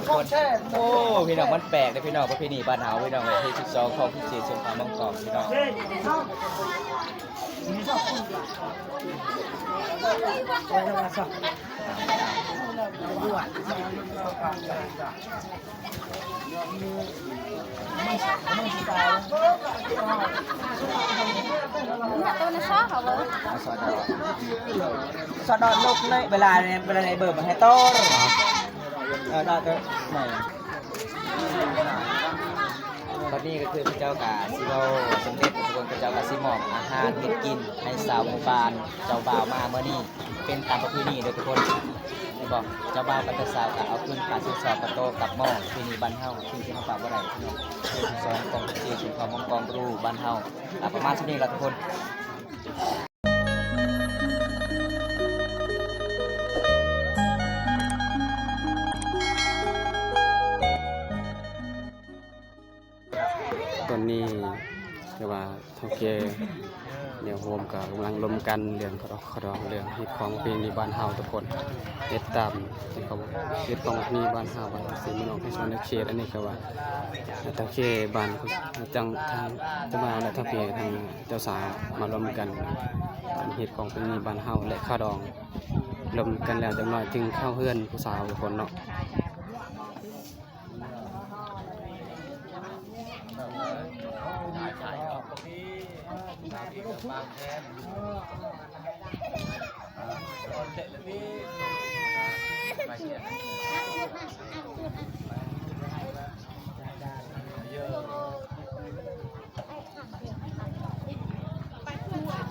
ຄົນ ໂອ້ ພີ່ນ້ອງ ມັນແປກເດ້ພີ່ນ້ອງ ປະເພນີບ້ານເຮົາພີ່ນ້ອງເອີຍ ທີສິບສອງ ຂອງພິເສດສົງຄາມມັງກອນພີ່ນ້ອງ. ສອດດອກ ສອດດອກນົກເລີຍ ເວລາ ເວລາໃນເບີມັນໃຫ້ຕໍ່ ເອີ ດອກ ເອີ ໃໝ່. ຕອນນີ້ກໍຄືເຂົາເຈົ້າກໍຊິເວົ້າສຳເລັດ ທຸກຄົນ ເຂົາເຈົ້າກໍຊິມອບອາຫານເຮັດກິນໃຫ້ຊາວໝູ່ບ້ານ ເຈົ້າບ່າວມາມື້ນີ້ ເປັນຕາມປະເພນີເດີທຸກຄົນ ແມ່ນບໍ່? ເຈົ້າບ່າວກັບເຈົ້າສາວກໍເອົາຄືນຜ້າສິ້ນສອດ ກະໂຕະ ກັບໝໍ້ ປະເພນີບ້ານເຮົາ ສິ່ງທີ່ເຮົາປະບໍ່ໄດ້ພີ່ນ້ອງ ເປັນສອນຂອງທີ່ຊົນເຜົ່າມົ້ງກອງບຣູບ້ານເຮົາ ກໍປະມານສ່ຳນີ້ລະທຸກຄົນ. ຕອນນີ້ຄືວ່າເຖົ້າແກ່ແນວໂຮມກໍກຳລັງລົມກັນເລື່ອງຂະດອກຂະດອງ ເລື່ອງຮີດຄອງປະເພນີບ້ານເຮົາທຸກຄົນ ເຮັດຕາມທີ່ເຂົາ ຮີດຄອງປະເພນີບ້ານເຮົາ ບ້ານເຮົາ ສີ່ໝູ່ນ້ອງ ແຂວງສະຫວັນນະເຂດ. ອັນນີ້ຄືວ່າເຖົ້າແກ່ບ້ານ ທາງ ທາງເຈົ້າບ່າວ ແລະ ເຖົ້າແກ່ທາງເຈົ້າສາວມາລົມກັນ ການຮີດຄອງປະເພນີບ້ານເຮົາ ແລະ ຂະດອງ ລົມກັນແລ້ວຈັກໜ້ອຍ ຈຶ່ງເຂົ້າເຮືອນຜູ້ສາວທຸກຄົນເນາະ.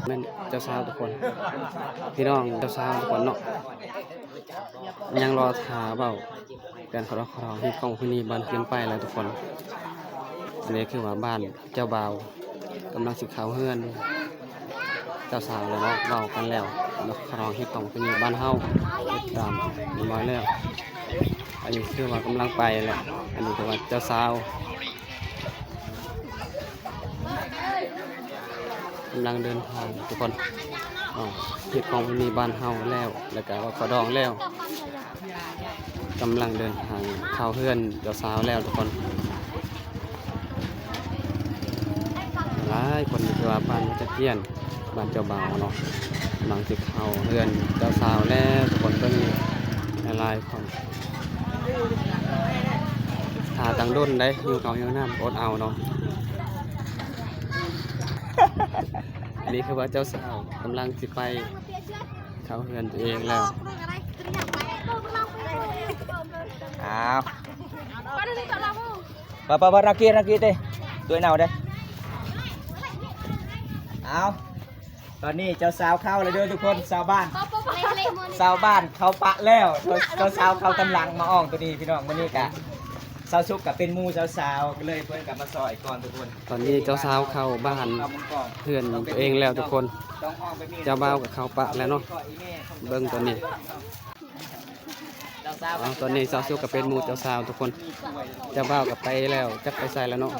ແມ່ນເຈົ້າສາວທຸກຄົນ ພີ່ນ້ອງເຈົ້າສາວທຸກຄົນເນາະ ຍັງລໍຖ້າເວົ້າ ການເຄົາລອບເຄົາລອບຮີດຄອງປະເພນີບ້ານ ປ່ຽນໄປແລ້ວທຸກຄົນ. ອັນນີ້ຄືວ່າບ້ານເຈົ້າບ່າວກຳລັງຊິເຂົ້າເຮືອນເຈົ້າສາວແລ້ວເນາະ ເວົ້າກັນແລ້ວ ເຄົາລອບຮີດຄອງປະເພນີບ້ານເຮົາ ເຮັດຕາມຮຽບຮ້ອຍແລ້ວ. ອັນນີ້ຄືວ່າກຳລັງໄປແລ້ວ ອັນນີ້ຄືວ່າເຈົ້າສາວ ກຳລັງເດີນທາງທຸກຄົນ ເນາະ ຮີດຄອງປະເພນີບ້ານເຮົາແລ້ວ ແລ້ວກະເຂົ້າດອງແລ້ວ ກຳລັງເດີນທາງເຂົ້າເຮືອນເຈົ້າສາວແລ້ວທຸກຄົນ. ຫຼາຍຄົນ ນີ້ຄືວ່າບ້ານມາຈັກກຽນ ບ້ານເຈົ້າບ່າວເນາະ ກຳລັງຊິເຂົ້າເຮືອນເຈົ້າສາວແລ້ວທຸກຄົນ. ເບິ່ງນີ້ ຫຼາຍໆ ຄົນ ຖ້າຕັ້ງດົນໄດ໋ ຫິວເຂົ້າຫິວນ້ຳ ອົດເອົາເນາະ. ອັນນີ້ຄືວ່າເຈົ້າສາວກຳລັງຊິໄປເຂົ້າເຮືອນຕົວເອງແລ້ວ. ອ້າວ ໄປ ໄປ ໄປ ນາກີ ນາກີເຕ ຕົວເນົ່າເດ້. ອ້າວ ຕອນນີ້ເຈົ້າສາວເຂົ້າແລ້ວເດີທຸກຄົນ ຊາວບ້ານ ຊາວບ້ານເຂົ້າປະແລ້ວ ເຈົ້າສາວເຂົ້າຕາມຫຼັງມາອອງໂຕນີ້ພີ່ນ້ອງ. ມື້ນີ້ກະຊາວສຸກກະເປັນໝູ່ຊາວສາວ ກໍເລີຍເພິ່ນກະມາຊ່ອຍກ່ອນທຸກຄົນ. ຕອນນີ້ເຈົ້າສາວເຂົ້າບ້ານເຮືອນໂຕເອງແລ້ວທຸກຄົນ ເຈົ້າບ່າວກະເຂົ້າປະແລ້ວເນາະ. ເບິ່ງຕອນນີ້ ເອົາ ຕອນນີ້ຊາວສຸກກະເປັນໝູ່ເຈົ້າສາວທຸກຄົນ ເຈົ້າບ່າວກະໄປແລ້ວ ຈັກໄປໃສແລ້ວເນາະ.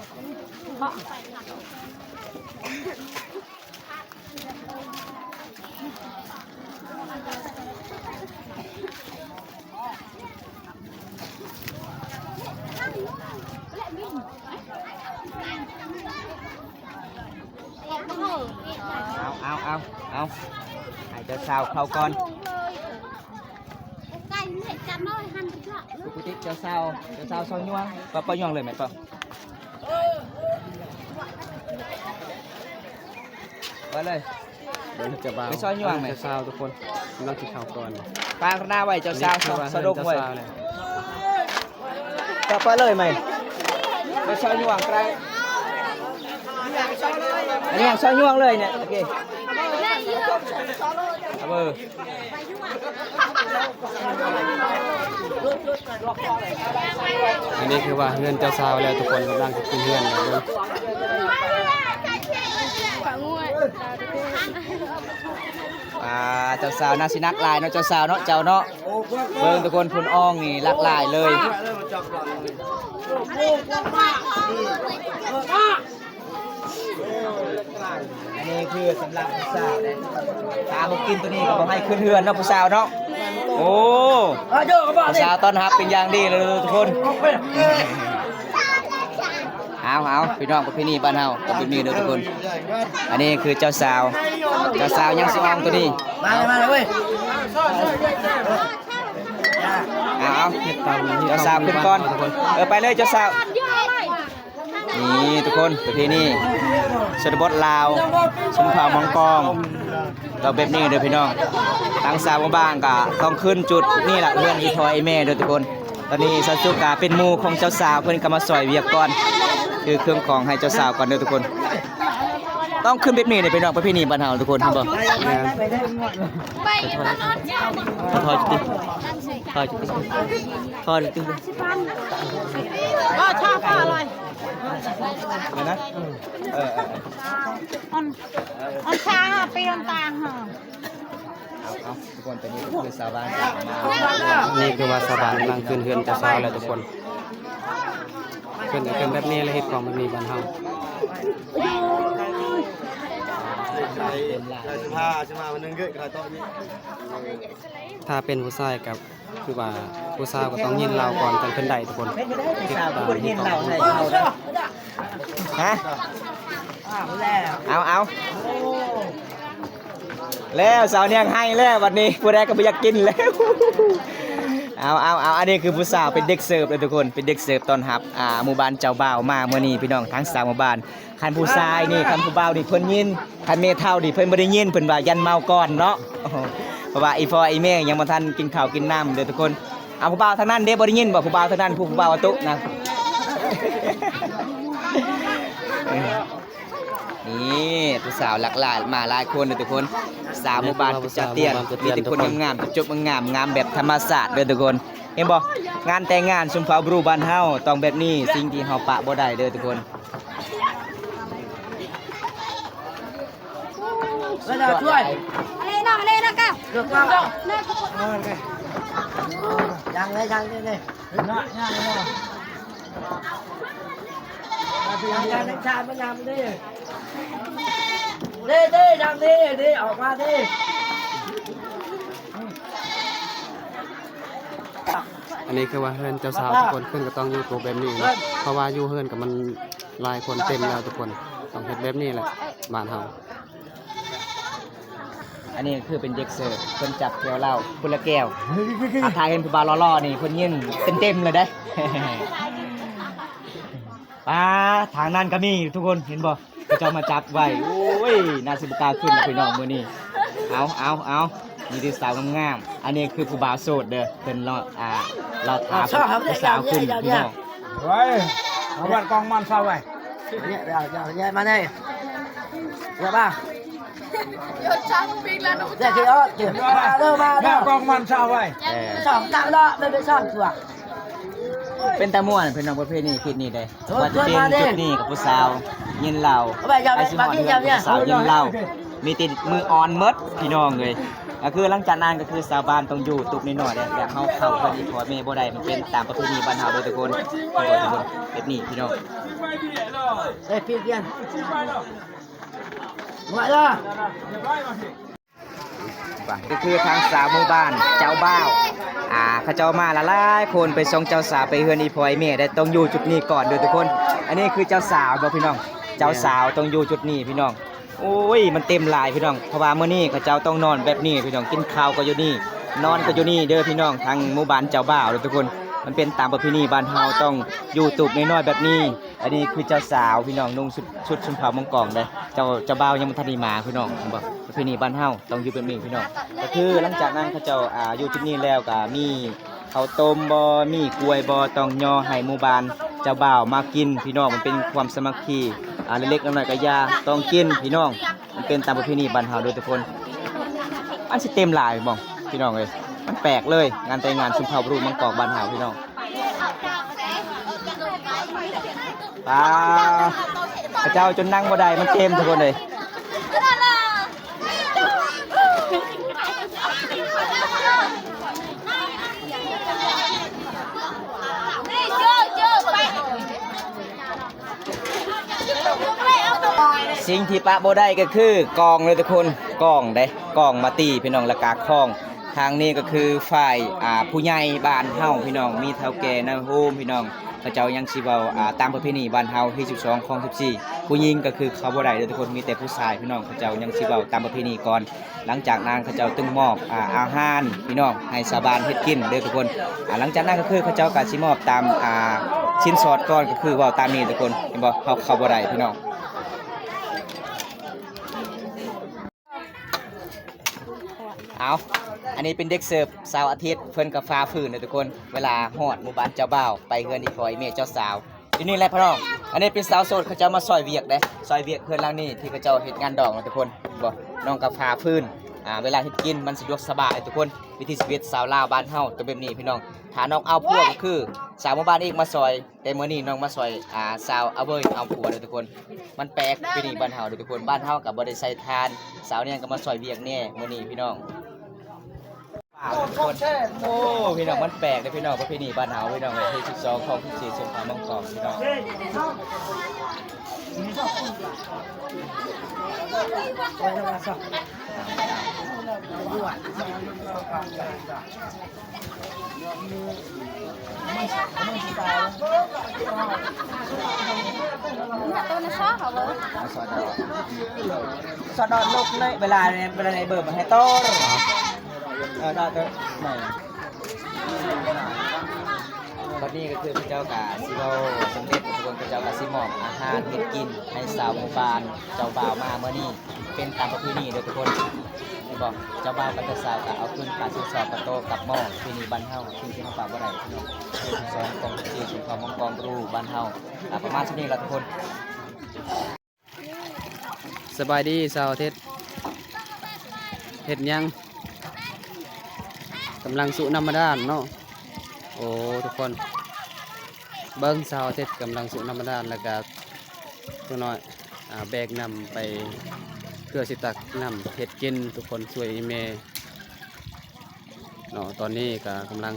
ເອົາ ເອົາ ເອົາ ເອົາ ໃຫ້ເຈົ້າສາວເຂົ້າກ່ອນ. ປົກກະຕິເຈົ້າສາວ ເຈົ້າສາວຊອຍຍ່ວງ ປະ ປະຍ່ວງເລີຍແມ່ນປະ? ໄປເລີຍ ເບິ່ງເຈົ້າບ່າວ ໄປຊອຍຍ່ວງແມ່ນ ເຈົ້າສາວທຸກຄົນ ກຳລັງຊິເຂົ້າກ່ອນ. ປາກໜ້າໄວ້ເຈົ້າສາວ ສອງ ສອງດົກເວີຍ ປະ ປະເລີຍແມ່ນ ໄປຊອຍຍ່ວງກະໄດ້ ອັນນີ້ຊອຍຍ່ວງເລີຍນີ້ ໂອເຄ ເອົາເບີ. ອັນນີ້ຄືວ່າເຮືອນເຈົ້າສາວແລ້ວທຸກຄົນ ກຳລັງຊິຂຶ້ນເຮືອນແລ້ວເດີ. ອ່າ ເຈົ້າສາວໜ້າຊິໜັກຫຼາຍເນາະ ເຈົ້າສາວເນາະ ເຈົ້າເນາະ. ເບິ່ງທຸກຄົນ ເພິ່ນອອງນີ້ຫຼາກຫຼາຍເລີຍ. ອັນນີ້ຄືສຳລັບຜູ້ສາວເດ້ ຕາບໍ່ກິນໂຕນີ້ກໍບໍ່ໃຫ້ຂຶ້ນເຮືອນເນາະ ຜູ້ສາວເນາະ. ໂອ້ ຜູ້ສາວຕ້ອນຮັບເປັນຢ່າງດີເລີຍທຸກຄົນ. ເອົາໆ ພີ່ນ້ອງ ປະເພນີບ້ານເຮົາກໍເປັນແບບນີ້ເດີທຸກຄົນ. ອັນນີ້ຄືເຈົ້າສາວ ເຈົ້າສາວຍັງຊິອອງໂຕນີ້. ມາເລີຍ ມາເລີຍເວີຍ. ເອົາໆ ເຈົ້າສາວຂຶ້ນກ່ອນ. ເອີ ໄປເລີຍເຈົ້າສາວ. ນີ້ທຸກຄົນ ປະເພນີຊົນນະບົດລາວ ຊົນເຜົ່າມັງກອງ ຕ້ອງແບບນີ້ເດີພີ່ນ້ອງ. ທາງສາວໝູ່ບ້ານກໍຕ້ອງຂຶ້ນຈຸດນີ້ລະ ເຮືອນອີ່ພໍ່ອີ່ແມ່ເດີທຸກຄົນ. ຕອນນີ້ສາວຈຸກກະເປັນໝູ່ຂອງເຈົ້າສາວ ເພິ່ນກໍມາຊ່ອຍວຽກກ່ອນ ຖືເຄື່ອງຂອງໃຫ້ເຈົ້າສາວກ່ອນເດີທຸກຄົນ. ຕ້ອງຂຶ້ນແບບນີ້ເດີພີ່ນ້ອງ ປະເພນີບ້ານເຮົາທຸກຄົນ ເຫັນບໍ່? ຖອຍຈຸດຕິ ຖອຍຈຸດຕິ ຖອຍຈຸດຕິ ອໍ ຊາວກວ່າອະໄລ ເດີນະ. ເອີໆ ອອນ ອອນຊາວ ປີອອນຕາງ. ເອົາໆ ທຸກຄົນ ຕອນນີ້ກໍຄືຊາວບ້ານ ນີ້ຄືວ່າຊາວບ້ານກຳລັງຂຶ້ນເຮືອນເຈົ້າສາວແລ້ວທຸກຄົນ. ເປັນ ເປັນແບບນີ້ແຫຼະ ເຮັດຂອງແບບນີ້ບ້ານເຮົາ. ຖ້າເປັນຜູ້ຊາຍກໍຄືວ່າຜູ້ສາວກໍຕ້ອງຍິນລາວກ່ອນ ຈັ່ງຂຶ້ນໄດ້ທຸກຄົນ. ເປັນໄດ້ຜູ້ສາວກໍບໍ່ໄດ້ຍິນລາວໃຫ້ເຮົາເດີ. ຮະ ເອົາໆ ແລ້ວສາວນຽງໄຫ້ແລ້ວບັດນີ້ ຜູ້ໃດກໍບໍ່ຢາກກິນແລ້ວ. ເອົາໆໆ ອັນນີ້ຄືຜູ້ສາວເປັນເດັກເສີບເດີທຸກຄົນ ເປັນເດັກເສີບຕ້ອນຮັບ ອ່າ ໝູ່ບ້ານເຈົ້າບ່າວມາມື້ນີ້ພີ່ນ້ອງ. ທາງສາວໝູ່ບ້ານ ຄັນຜູ້ຊາຍນີ້ ຄັນຜູ້ບ່າວນີ້ເພິ່ນຍິນ ຄັນແມ່ເຖົ້ານີ້ເພິ່ນບໍ່ໄດ້ຍິນ ເພິ່ນວ່າຢ້ານເມົາກ່ອນເນາະ. ເພາະວ່າອີ່ພໍ່ອີ່ແມ່ຍັງບໍ່ທັນກິນເຂົ້າກິນນ້ຳເດີທຸກຄົນ. ເອົາ ຜູ້ບ່າວທາງນັ້ນເດ້ ບໍ່ໄດ້ຍິນບໍ່? ຜູ້ບ່າວທາງນັ້ນ ຜູ້ ຜູ້ບ່າວອາຕຸນະ. ນີ້ຜູ້ສາວຫຼັກຫຼາຍ ມາຫຼາຍຄົນເດີທຸກຄົນ. ສາວໝູ່ບ້ານຈະຕຽນ ມີແຕ່ຄົນງາມໆ ຈົບໆ ງາມໆ ງາມແບບທຳມະຊາດເດີທຸກຄົນ. ເຫັນບໍ່? ງານແຕ່ງງານຊົນເຜົ່າບຣູບ້ານເຮົາຕ້ອງແບບນີ້ ສິ່ງທີ່ເຮົາປະບໍ່ໄດ້ເດີທຸກຄົນ. ເວລາຊ່ວຍ ເລນະ ເລນະກະ ເລືອກມາ ຍັງເລີຍ ຍັງເລີຍ ຍັງເລີຍ ຍັງເລີຍ ຍັງເລີຍ ເດ້ ເດ້ ຍັງເດ້ ເດ້ ອອກມາເດ້. ອັນນີ້ຄືວ່າເຮືອນເຈົ້າສາວທຸກຄົນ ເພິ່ນກໍຕ້ອງຢູ່ໂຕະແບບນີ້ເນາະ ເພາະວ່າຢູ່ເຮືອນກໍມັນຫຼາຍຄົນເຕັມແລ້ວທຸກຄົນ ຕ້ອງເຮັດແບບນີ້ແຫຼະບ້ານເຮົາ. ອັນນີ້ຄືເປັນເດັກເສີບ ເພິ່ນຈັບແກ້ວເຫຼົ້າຄົນລະແກ້ວ. ຖ້າເຫັນຜູ້ບ່າວຫຼໍ່ໆນີ້ ເພິ່ນຍິນເຕັມໆເລີຍເດ້. ປາ ທາງນັ້ນກໍມີທຸກຄົນ ເຫັນບໍ່? ເຂົາເຈົ້າມາຈັບໄວ້ ໂອ້ຍ ໜ້າຊິບໍ່ກ້າຂຶ້ນແລ້ວພີ່ນ້ອງມື້ນີ້. ເອົາ ເອົາ ເອົາ ມີແຕ່ສາວງາມໆ. ອັນນີ້ຄືຜູ້ບ່າວໂສດເດີ ເພິ່ນລໍ ອ່າ ລໍຖ້າຜູ້ສາວຂຶ້ນພີ່ນ້ອງ. ເວີຍ ເອົາວັດກອງມັນຊາວໄວ້ ເອົາມາເດ້ ເອົາມາ ເອົາກອງມັນຊາວໄວ້ ເອີ ສອງຕັງເນາະ ມັນເປັນສອງຕົວ. ເປັນຕາມ່ວນພີ່ນ້ອງ ປະເພນີຄິດນີ້ເດ້. ວ່າຈະເປັນຈຸດນີ້ກັບຜູ້ສາວຍິນເຫຼົ້າ ໄປຊິຮອດເຮືອນກັບຜູ້ສາວຍິນເຫຼົ້າ ມີແຕ່ມືອ່ອນໝົດພີ່ນ້ອງເອີຍ. ກໍຄືຫຼັງຈາກນັ້ນກໍຄືຊາວບ້ານຕ້ອງຢູ່ຕຸບນ້ອຍໆ ແລ້ວເຮົາເຂົ້າເຮືອນອີ່ພໍ່ແມ່ບໍ່ໄດ້ ມັນເປັນຕາມປະເພນີບ້ານເຮົາເດີທຸກຄົນ. ເປັນແບບນີ້ພີ່ນ້ອງ ເອີຍ ພີ່ກຽນ ມາລະ. ກໍຄືທາງສາວໝູ່ບ້ານເຈົ້າບ່າວ ອ່າ ເຂົາເຈົ້າມາຫຼາຍໆຄົນໄປສົ່ງເຈົ້າສາວໄປເຮືອນອີ່ພໍ່ອີ່ແມ່ໄດ້ ຕ້ອງຢູ່ຈຸດນີ້ກ່ອນເດີທຸກຄົນ. ອັນນີ້ຄືເຈົ້າສາວບໍ່ພີ່ນ້ອງ ເຈົ້າສາວຕ້ອງຢູ່ຈຸດນີ້ພີ່ນ້ອງ. ໂອ້ຍ ມັນເຕັມຫຼາຍພີ່ນ້ອງ ເພາະວ່າມື້ນີ້ເຂົາເຈົ້າຕ້ອງນອນແບບນີ້ພີ່ນ້ອງ ກິນເຂົ້າກໍຢູ່ນີ້ ນອນກໍຢູ່ນີ້ເດີພີ່ນ້ອງ. ທາງໝູ່ບ້ານເຈົ້າບ່າວເດີທຸກຄົນ ມັນເປັນຕາມປະເພນີບ້ານເຮົາ ຕ້ອງຢູ່ຕູບນ້ອຍໆແບບນີ້. ອັນນີ້ຄືເຈົ້າສາວພີ່ນ້ອງ ນຸ່ງຊຸດ ຊຸດຊົນເຜົ່າມັງກອງເດ້. ເຈົ້າ ເຈົ້າບ່າວຍັງບໍ່ທັນໄດ້ມາພີ່ນ້ອງ ເຫັນບໍ່? ປະເພນີບ້ານເຮົາຕ້ອງຢູ່ແບບນີ້ພີ່ນ້ອງ. ກໍຄືຫຼັງຈາກນັ້ນເຂົາເຈົ້າ ອ່າ ຢູ່ຈຸດນີ້ແລ້ວກໍມີເຂົ້າຕົ້ມບໍ່ ມີກ້ວຍບໍ່ ຕ້ອງຍໍໃຫ້ໝູ່ບ້ານເຈົ້າບ່າວມາກິນພີ່ນ້ອງ. ມັນເປັນຄວາມສາມັກຄີ ອ່າ ເລັກໆນ້ອຍໆກໍຢ່າ ຕ້ອງກິນພີ່ນ້ອງ. ມັນເປັນຕາມປະເພນີບ້ານເຮົາເດີທຸກຄົນ. ມັນຊິເຕັມຫຼາຍບໍ່ພີ່ນ້ອງເອີຍ ມັນແປກເລີຍ ງານແຕ່ງງານຊົນເຜົ່າບຣູມັງກອກບ້ານເຮົາພີ່ນ້ອງ. ປາ ເຂົາເຈົ້າຈົນນັ່ງບໍ່ໄດ້ ມັນເຕັມທຸກຄົນເອີຍ. ສິ່ງທີ່ປະບໍ່ໄດ້ກໍຄືກອງເດີທຸກຄົນ ກອງເດ້ ກອງມາຕີພີ່ນ້ອງ ແລ້ວກະຄ້ອງ ທາງນີ້ກໍຄືຝ່າຍ ອ່າ ຜູ້ໃຫຍ່ບ້ານເຮົາພີ່ນ້ອງ ມີເຖົ້າແກ່ນາຍໂຮມພີ່ນ້ອງ ເຂົາເຈົ້າຍັງຊິເວົ້າ ອ່າ ຕາມປະເພນີບ້ານເຮົາ ຮີດສິບສອງ ຄອງສິບສີ່ ຜູ້ຍິງກໍຄືເຂົ້າບໍ່ໄດ້ເດີທຸກຄົນ ມີແຕ່ຜູ້ຊາຍພີ່ນ້ອງ ເຂົາເຈົ້າຍັງຊິເວົ້າຕາມປະເພນີກ່ອນ. ຫຼັງຈາກນັ້ນເຂົາເຈົ້າຈຶ່ງມອບ ອ່າ ອາຫານພີ່ນ້ອງໃຫ້ຊາວບ້ານເຮັດກິນເດີທຸກຄົນ. ອ່າ ຫຼັງຈາກນັ້ນກໍຄືເຂົາເຈົ້າກໍຊິມອບຕາມ ອ່າ ສິນສອດກ່ອນ ກໍຄືເວົ້າຕາມນີ້ທຸກຄົນ ເຫັນບໍ່ ເຮົາເຂົ້າບໍ່ໄດ້ພີ່ນ້ອງ. ເອົາ ອັນນີ້ເປັນເດັກເສີບ ສາວອາທິດ ເພິ່ນກໍຝ່າຝືນເດີທຸກຄົນ ເວລາຮອດໝູ່ບ້ານເຈົ້າບ່າວ ໄປເຮືອນອີ່ພໍ່ອີ່ແມ່ເຈົ້າສາວ ຢູ່ນີ້ແຫຼະພີ່ນ້ອງ. ອັນນີ້ເປັນສາວໂສດ ເຂົາເຈົ້າມາຊ່ອຍວຽກເດ້ ຊ່ອຍວຽກເຮືອນຫຼັງນີ້ ທີ່ເຂົາເຈົ້າເຮັດງານດອງເນາະທຸກຄົນ. ບໍ່ ນ້ອງກໍຝ່າຝືນ ອ່າ ເວລາເຮັດກິນມັນສະດວກສະບາຍທຸກຄົນ. ວິຖີຊີວິດຊາວລາວບ້ານເຮົາ ໂຕແບບນີ້ພີ່ນ້ອງ ຖ້ານ້ອງເອົາພວກກໍຄື ສາວໝູ່ບ້ານອີກມາຊ່ອຍ ແຕ່ມື້ນີ້ນ້ອງມາຊ່ອຍ ອ່າ ສາວອາເວີຍເອົາຜົວເດີທຸກຄົນ. ມັນແປກປະເພນີບ້ານເຮົາເດີທຸກຄົນ ບ້ານເຮົາກໍບໍ່ໄດ້ໃສ່ຖ່ານ ສາວແນງກໍມາຊ່ອຍວຽກແດ່ມື້ນີ້ພີ່ນ້ອງ. ໂອ້ ພີ່ນ້ອງ ມັນແປກເດ້ພີ່ນ້ອງ ປະເພນີບ້ານເຮົາພີ່ນ້ອງເອີຍ ຮີດສິບສອງ ຄອງສິບສີ່ ຊົນເຜົ່າມັງກອງພີ່ນ້ອງ. ສອດດອກ ສອດດອກ ສອດດອກ ເວລາ ເວລາໃນເບີມັນໃຫ້ຕໍ່ ເອີ ດອກ ແມ່ນ. ບັດນີ້ກໍຄືເຂົາເຈົ້າກະຊິເວົ້າສຳເລັດທຸກຄົນ ເຂົາເຈົ້າກະຊິມອບອາຫານເຮັດກິນໃຫ້ຊາວໝູ່ບ້ານເຈົ້າບ່າວມາມື້ນີ້ ເປັນຕາມປະເພນີເດີທຸກຄົນ. ເຫັນບໍ່ ເຈົ້າບ່າວກັບເຈົ້າສາວກະເອົາຄືນປາຊິນຊອດປາໂຕ້ກັບໝໍ້ ປະເພນີບ້ານເຮົາ ສິ່ງທີ່ເຮົາປະບໍ່ໄດ້ພີ່ນ້ອງ. ເປັນສອງຂອງທີ່ຊຸມເຜົ່າມັງກອງບຣູບ້ານເຮົາ ກະປະມານສ່ຳນີ້ລະທຸກຄົນ. ສະບາຍດີສາວເທັດ ເຮັດຫຍັງ? ກຳລັງສຸນ້ຳບາດານເນາະ. ໂອ້ ທຸກຄົນ ເບິ່ງສາວເທັດກຳລັງສຸນ້ຳບາດານ ແລ້ວກະຕົວນ້ອຍ ອາ ແບກນ້ຳໄປ ເພື່ອຊິຕັກນ້ຳເຮັດກິນ ທຸກຄົນ ຊ່ວຍອີ່ແມ່ ເນາະ. ຕອນນີ້ກະກຳລັງ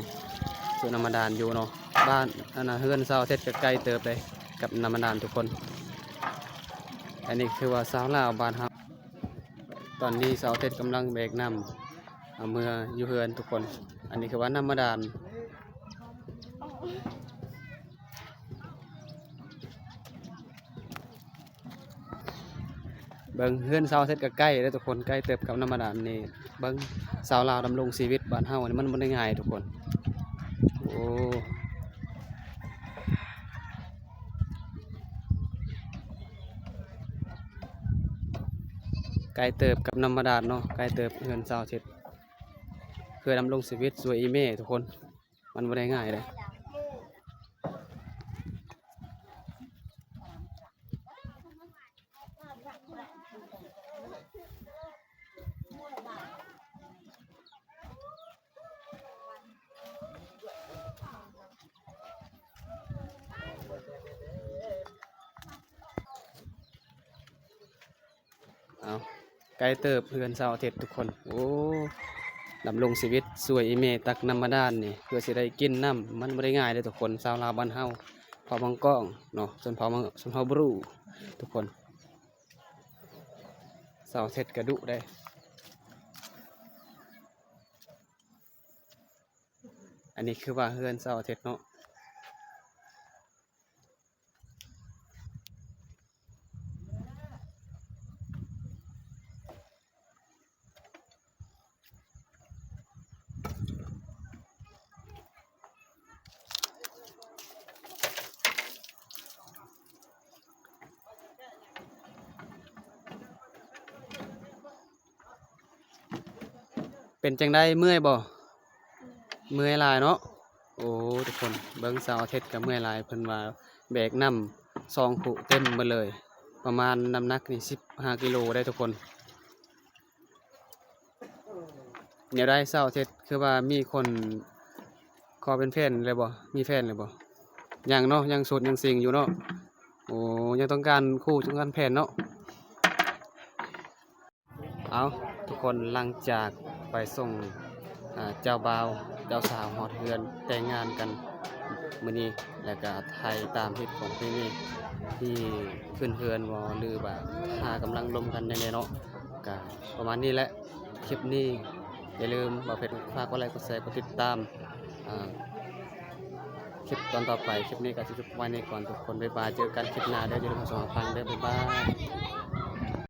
ສຸນ້ຳບາດານຢູ່ເນາະ. ບ້ານ ອັນນ່າ ເຮືອນສາວເທັດກະໄກເຕີບເດ້ກັບນ້ຳບາດານທຸກຄົນ. ອັນນີ້ຄືວ່າຊາວລາວບ້ານເຮົາ. ຕອນນີ້ສາວເທັດກຳລັງແບກນ້ຳເອົາເມືອຢູ່ເຮືອນທຸກຄົນ. ອັນນີ້ຄືວ່ານ້ຳບາດານ. ເບິ່ງເຮືອນຊາວເທັດກໍໃກ້ເດ້ທຸກຄົນ ໃກ້ເຕີບກັບນ້ຳບາດານນີ້. ເບິ່ງຊາວລາວດຳລົງຊີວິດບ້ານເຮົານີ້ມັນບໍ່ໄດ້ງ່າຍທຸກຄົນ. ໂອ້ ໃກ້ເຕີບກັບນ້ຳບາດານເນາະ ໃກ້ເຕີບເຮືອນຊາວເທັດ ເພື່ອດຳລົງຊີວິດຊ່ວຍອີ່ແມ່ທຸກຄົນ. ມັນບໍ່ໄດ້ງ່າຍເດ້. ເອົາ ໄກເຕີບເຮືອນຊາວເທັດທຸກຄົນ. ໂອ້ ດຳລົງຊີວິດຊ່ວຍອີ່ແມ່ຕັກນ້ຳບາດານນີ້ ເພື່ອຊິໄດ້ກິນນ້ຳ ມັນບໍ່ໄດ້ງ່າຍເດ້ທຸກຄົນ. ຊາວລາວບ້ານເຮົາ ເຜົ່າມັງກອງເນາະ ຊົນເຜົ່າ ຊົນເຜົ່າບຣູທຸກຄົນ. ຊາວເທັດກະດຸເດ້. ອັນນີ້ຄືວ່າເຮືອນຊາວເທັດເນາະ. ເປັນຈັ່ງໃດ ເມື່ອຍບໍ່? ເມື່ອຍຫຼາຍເນາະ. ໂອ້ ທຸກຄົນ ເບິ່ງສາວເທັດກໍເມື່ອຍຫຼາຍ ເພິ່ນວ່າແບກນ້ຳສອງຄຸເຕັມໝົດເລີຍ ປະມານນ້ຳໜັກນີ້ສິບຫ້າກິໂລໄດ້ທຸກຄົນ. ແນວໃດສາວເທັດ ຄືວ່າມີຄົນຂໍເປັນແຟນແລ້ວບໍ່? ມີແຟນແລ້ວບໍ່? ຍັງເນາະ ຍັງໂສດຍັງຊິງຢູ່ເນາະ. ໂອ້ ຍັງຕ້ອງການຄູ່ ຕ້ອງການແຟນເນາະ. ເອົາ ທຸກຄົນ ຫຼັງຈາກໄປສົ່ງ ອ່າ ເຈົ້າບ່າວເຈົ້າສາວຮອດເຮືອນແຕ່ງງານກັນມື້ນີ້ ແລ້ວກະຖ່າຍຕາມເຮັດຂອງເພິ່ນນີ້ ທີ່ຂຶ້ນເຮືອນບໍ່ ຫຼືວ່າຖ້າກຳລັງລົມກັນຈັ່ງໃດເນາະ. ກະປະມານນີ້ແຫຼະ ຄລິບນີ້ ຢ່າລືມ ບ່າວເພັດ ຝາກກົດໄລ ກົດແຊ ກົດຕິດຕາມ ອ່າ ຄລິບຕອນຕໍ່ໄປ. ຄລິບນີ້ກໍຊິຈົບໄວ້ນີ້ກ່ອນທຸກຄົນ. ບາຍບາຍ. ເຈີກັນຄລິບໜ້າເດີ. ຢ່າລືມຮັບຊົມຮັບຟັງເດີ. ບາຍບາຍ.